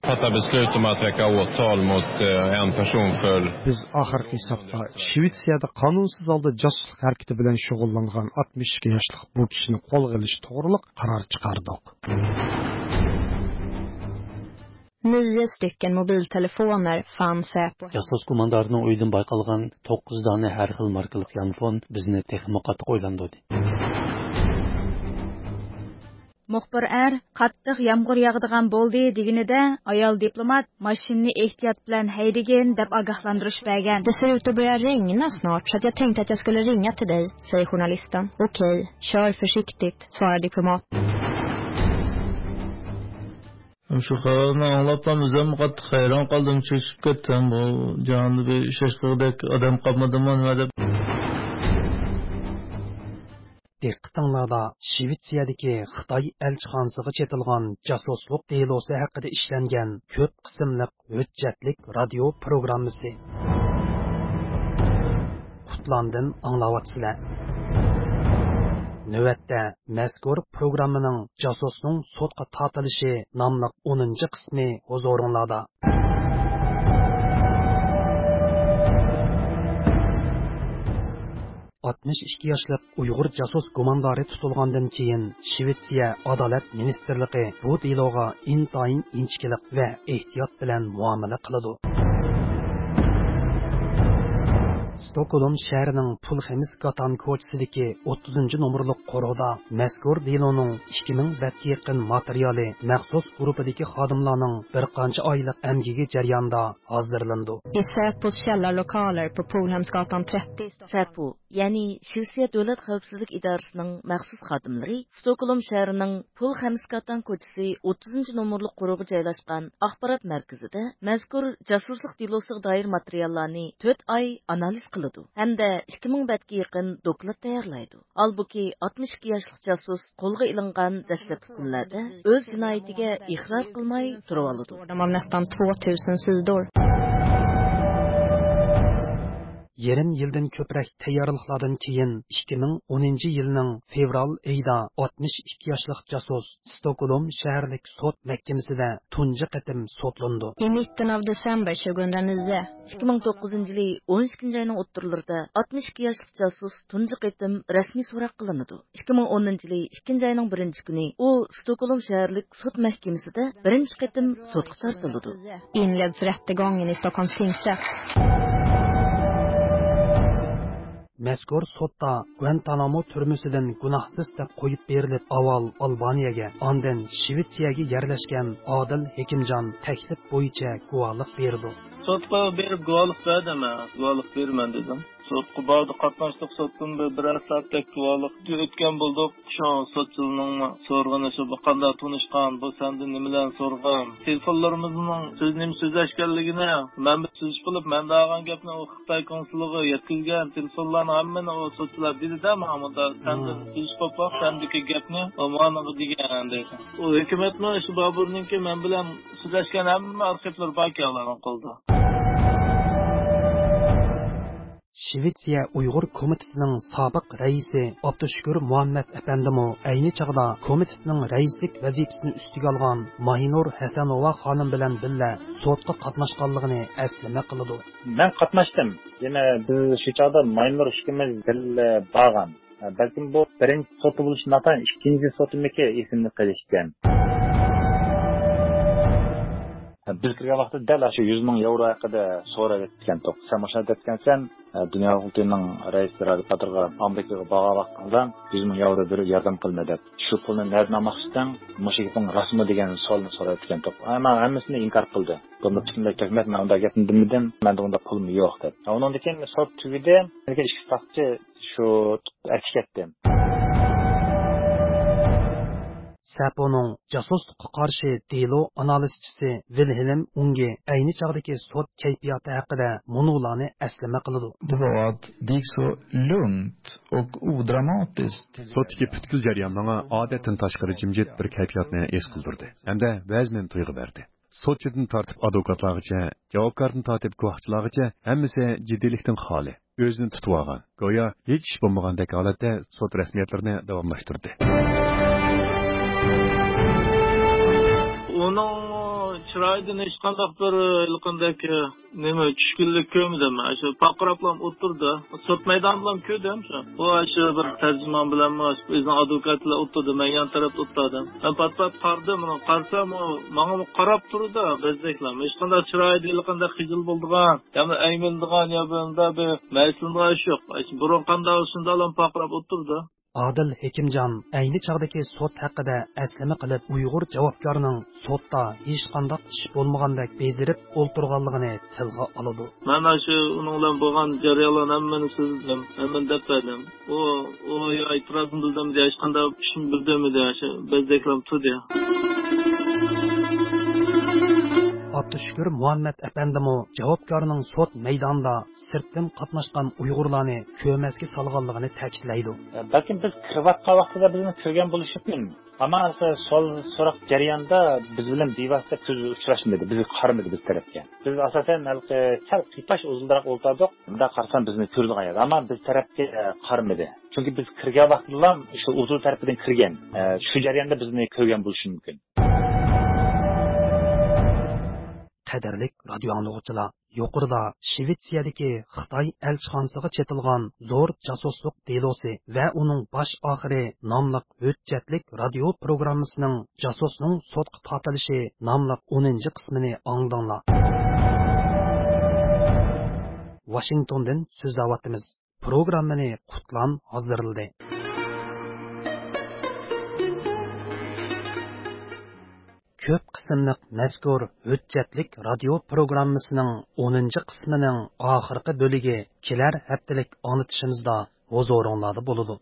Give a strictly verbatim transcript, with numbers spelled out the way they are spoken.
Fatta beslut om att väcka åtal mot eh, en person för بىز ئاخىرقى ھېسابتا شىۋېتسىيەدە قانۇنسىز ھالدا جاسۇسلۇق ھەرىكىتى بىلەن شۇغۇللانغان ئاتمىش ئىككى ياشلىق بۇ كىشىنى قولغا ئېلىش توغرىلىق قارار چىقاردۇق. Nio stycken mobiltelefoner fann Säpo. جاسۇس گۇماندارىنىڭ ئۆيىدىن بايقالغان توققۇز دانە ھەر خىل ماركىلىق يانفون بىزنى تېخىمۇ قاتتىق ئويلاندۇردى. مۇخبىر ئەر قاتتىق يامغۇر ياغىدىغان بولدى دېگىنىدە، ئايال دىپلومات ماشىنىنى ئېھتىيات بىلەن ھەيدىگىن دەپ ئاگاھلاندۇرۇش بەرگەن. Det ser ut att börja regna snart, så att jag tänkte att jag skulle ringa till dig, säger journalisten. Okej, kör försiktigt, svarar diplomat. شۇ خەۋەرنى ئاڭلاپلا ئۆزۈم قاتتىق ھەيران قالدىم، چۆچۈپ كەتتىم. بۇ جاھاندا بىر ئىشەشلىگۈدەك ئادەم قالمىدىمۇ نېمە دەپ. دىققىتىڭلاردا شىۋېتسىيەدىكى خىتاي ئەلچىخانىسىغا چېتىلغان جاسۇسلۇق دېلوسى ھەققىدە ئىشلەنگەن كۆپ قىسىملىق ھۆججەتلىك رادىيو پروگراممىسى. قۇتلاندىن ئاڭلاۋاتىسىلەر. نۆۋەتتە مەزكۇر پروگراممىنىڭ جاسۇسنىڭ سوتقا تارتىلىشى ناملىق ئونىنچى قىسمى ھۇزۇرۇڭلاردا. ئاتمىش ئىككى ياشلىق ئۇيغۇر جاسۇس گۇماندارى تۇتۇلغاندىن كېيىن، شىۋېتسىيە ئادالەت مىنىستىرلىقى بۇ دېلوغا ئىنتايىن ئىنچىكىلىك ۋە ئېھتىيات بىلەن مۇئامىلە قىلىدۇ. ستوكھولم شەھىرىنىڭ پۇلخېمسگاتان كوچىسىدىكى ئوتتۇزىنچى نومۇرلۇق قورۇدا مەزكۇر دېلونىڭ ئىككى مىڭ بەتكە يېقىن ماتېرىيالى مەخسۇس گۇرۇپپىدىكى خادىملارنىڭ بىر قانچە ئايلىق ئەمگىكى جەريانىدا ھازىرلىنىدۇ. I Säpos källarlokaler på Polhemsgatan trettio i Stockholm. سەپۇ، يەنى شىۋېتسىيە دۆلەت خەۋپسىزلىك ئىدارىسىنىڭ مەخسۇس خادىملىرى ستوكھولم شەھىرىنىڭ پۇل خەمسكاتان كوچىسى ئوتتۇزىنچى نومۇرلۇق قورۇغا جايلاشقان ئاخبارات مەركىزىدە مەزكۇر جاسۇسلۇق دېلوسىغا دائىر ماتېرىياللارنى تۆت ئاي ئانالىز قىلىدۇ ھەمدە ئىككى مىڭ بەتكە يېقىن دوكلات تەييارلايدۇ. ھالبۇكى، ئاتمىش ئىككى ياشلىق جاسۇس قولغا ئېلىنغان دەسلەپكى كۈنلەردە ئۆز جىنايىتىگە ئىقرار قىلماي تۇرۇۋالىدۇ. Av nästan två tusen sidor. يېرىم يىلدىن كۆپرەك تەييارلىقلاردىن كېيىن، ئىككى مىڭ ئونىنچى يىلنىڭ فېۋرال ئېيىدا ئاتمىش ئىككى ياشلىق جاسۇس ستوكھولم شەھەرلىك سوت مەھكىمىسىدە تۇنجى قېتىم سوتلىنىدۇ. I mitten av december tjugohundranio. ئىككى مىڭ توققۇزىنچى يىلى ئون ئىككىنچى ئاينىڭ ئوتتۇرىلىرىدا ئاتمىش ئىككى ياشلىق جاسۇس تۇنجى قېتىم رەسمىي سوراق قىلىنىدۇ. ئىككى مىڭ ئونىنچى يىلى ئىككىنچى ئاينىڭ بىرىنچى كۈنى ئۇ ستوكھولم شەھەرلىك سوت مەھكىمىسىدە بىرىنچى قېتىم سوتقا تارتىلىدۇ. Inleds rättegången i Stockholms tingsrätt. مەزكۇر سوتتا گۇەنتانامو تۈرمىسىدىن گۇناھسىز دەپ قويۇپ بېرىلىپ، ئاۋۋال ئالبانىيەگە، ئاندىن شىۋېتسىيەگە يەرلەشكەن ئادىل ھېكىمجان تەكلىپ بويىچە گۇۋاھلىق بېرىدۇ. سوتقا بېرىپ گۇۋاھلىق بەردىم، ھە، گۇۋاھلىق بېرىمەن دېدىم. سوتقا باردۇق، قاتناشتۇق، سوتتىن بىر، بىرەر سائەتتەك گۇۋاھلىق ئۆتكەن بولدۇق. شۇ سوتچىلارنىڭ سورىغىنى شۇ، بۇ قانداق تونۇشقان، بۇ سەندىن نېمىلەرنى سورىغان، تېلېفونلىرىمىزنىڭ سۆز، نېمە سۆزلەشكەنلىكىنى مەن بىر سۆزلىشىپ قېلىپ، مەن دەۋالغان گەپنى ئۇ خىتاي كونسۇلىغا يەتكۈزگەن، تېلېفونلارنىڭ ھەممىنى ئۇ سوتچىلار بىلدى-دە، ماڭا مۇنداق سەندىن سۆزلىشىپ قوپۇپ، سەندىكى گەپنى ئۇ ماڭا دېگەن دەيسەن. ئۇ ھۆكۈمەتمۇ شۇ بابۇرنىڭكى مەن بىلەن سۆزلەشكەن ھەممە ئارخىپلىرى باركەن ئۇلارنىڭ قولىدا. شىۋېتسىيە ئۇيغۇر كومىتېتىنىڭ سابىق رەئىسى ئابدۇشۈكۈر مۇھەممەت ئەپەندىمۇ ئەينى چاغدا كومىتېتنىڭ رەئىسلىك ۋەزىپىسىنى ئۈستىگە ئالغان ماھىنۇر ھەسەنوۋا خانىم بىلەن بىللە سوتقا قاتناشقانلىقىنى ئەسلىمە قىلىدۇ. مەن قاتناشتىم. يەنە بىز شۇ چاغدا ماھىنۇر ئىككىمىز بىللە بارغان. بەلكىم بۇ بىرىنچى سوتى بولۇشى ناتايىن ئىككىنچى سوتىمىكى ئېسىمدە قېلىشكەن. بىز كىرگەن ۋاقىتتا دەل شۇ يۈز مىڭ ياۋرو ھەققىدە سوراپ ئۆتكەنتۇق. سەن مۇشۇنداق دەپتىكەنسەن، دۇنيا قۇرۇلتىيىنىڭ رەئىسى راگىپ قادىرغا ئامېرىكىغا بارغان ۋاقتىڭدا يۈز مىڭ ياۋرو بېرىپ ياردەم قىلىمەن دەپ. شۇ پۇلنى نەدىن ئالماقچىسەن؟ مۇشۇ گېپىڭ راستمۇ دېگەن سوئالنى سوراپ ئۆتكەنتۇق. ئەمما ھەممىسىنى ئىنكار قىلدى. بۇ پۈتۈنلەي تۆھمەت، مەن ئۇنداق گەپنى دېمىدىم، مەندە ئۇنداق پۇلمۇ يوق دەپ. ئۇنىڭدىن كېيىن سوت تۈگىدى. لېكىن ئىككى ساقچى شۇ ئەكىشەتتى. سەپۇنىڭ جاسۇسلۇققا قارشى دېلو ئانالىزچىسى ۋىلھېلم ئۇڭگې ئەينى چاغدىكى سوت كەيپىياتى ھەققىدە مۇنۇلارنى ئەسلىمە قىلىدۇ. Det var att det gick så lugnt och odramatiskt. سوتتىكى پۈتكۈل جەريان ماڭا ئادەتتىن تاشقىرى جىمجىت بىر كەيپىياتنى ھېس قىلدۇردى ھەمدە ۋەزمەن تۇيغۇ بەردى. سوتچىدىن تارتىپ ئادۋوكاتلارغىچە، جاۋابكاردىن تارتىپ گۇۋاھچىلارغىچە ھەممىسى جىددىيلىكتىن خالىي، ئۆزىنى تۇتۇۋالغان، گويا ھېچ ئىش بولمىغاندەك ھالەتتە سوت رەسمىيەتلىرىنى داۋاملاشتۇردى. ئۇنىڭ رايدىن ھېچقانداق بىر ھېلىقىندەك نېمە چۈشكۈنلۈك كۆرمىدىم. شۇ پارقىراپلا ئولتۇردى. سوت مەيدانىدىلا كۆردۈم شۇ. ئۇ شۇ بىر تەرجىمان بىلەنمۇ، ئۆزىنىڭ ئادۋوكاتى بىلەن ئولتۇردى. مەن يان تەرەپتە ئولتۇردۇم. مەن پات-پات قارىدىم، ئۇنىڭغا قارىسام، ئۇ ماڭىمۇ قاراپ تۇرىدۇ، بەزەكلەم. ھېچقانداق چىرايىدا ھېلىقىندەك خىجىل بولىدىغان، يا بىر ئەيمىنىدىغان، يا بىر ئۇنداق بىر مەيۈسلىنىدىغان ئىش يوق. بۇرۇن قانداق شۇنداقلا پارقىراپ ئولتۇردى. ئادىل ھېكىمجان ئەينى چاغدىكى سوت ھەققىدە ئەسلىمە قىلىپ، ئۇيغۇر جاۋابكارىنىڭ سوتتا ھېچقانداق ئىش بولمىغاندەك بېزىرىپ ئولتۇرغانلىقىنى تىلغا ئالىدۇ. مەن شۇ ئۇنىڭ بىلەن بولغان جەريانلارنى ھەممىنى سۆزلىدىم، ھەممىنى دەپ بەردىم. ئۇ، ئۇ يا ئېتىرازنى بىلدۈرمىدى، ھېچقانداق ئىشنى بىلدۈرمىدى، شۇ بەزەكلەم تۇردى. ئابدۇشۈكۈر مۇھەممەت ئەپەندىمۇ جاۋابكارنىڭ سوت مەيدانىدا سىرتتىن قاتناشقان ئۇيغۇرلارنى كۆرمەسكە سالغانلىقىنى تەكىتلەيدۇ. بەلكىم بىز كىرىۋاتقان ۋاقتىدا بىزنى كۆرگەن بولۇشى مۇمكىن. ئەمما سوئال سوراق جەريانىدا بىز بىلەن بىۋاسىتە كۆزى ئۇچراشمىدى، بىزگە قارىمىدى بىز تەرەپكە. بىز ئاساسەن ھېلىقى سەل قىيپاش ئۇزۇنراق ئولتۇردۇق. مۇنداق قارىسام بىزنى كۆرىدىغان ئىدى، ئەمما بىز تەرەپكە قارىمىدى. چۈنكى بىز كىرگەن ۋاقتىدىلا شۇ ئۇزۇن تەرىپىدىن كىرگەن. شۇ جەرياندا بىزنى كۆرگەن بولۇشى مۇمكىن. قەدىرلىك رادىيو ئاڭلىغۇچىلار، يۇقىرىدا شىۋېتسىيەدىكى خىتاي ئەلچىخانىسىغا چېتىلغان زور جاسۇسلۇق دېلوسى ۋە ئۇنىڭ باش ئاخىرى ناملىق ھۆججەتلىك رادىيو پروگراممىسىنىڭ جاسۇسنىڭ سوتقا تارتىلىشى ناملىق ئونىنچى قىسمىنى ئاڭلىدىڭلار. ۋاشىنگتوندىن سۆزلەۋاتىمىز. پروگراممىنى قۇتلام ھازىرلىدى. كۆپ قىسىملىق مەزكۇر ھۆججەتلىك رادىيو پروگراممىسىنىڭ ئونىنچى قىسمىنىڭ ئاخىرقى بۆلىكى كېلەر ھەپتىلىك ئاڭلىتىشىمىزدا ھۇزۇرۇڭلاردا بولىدۇ.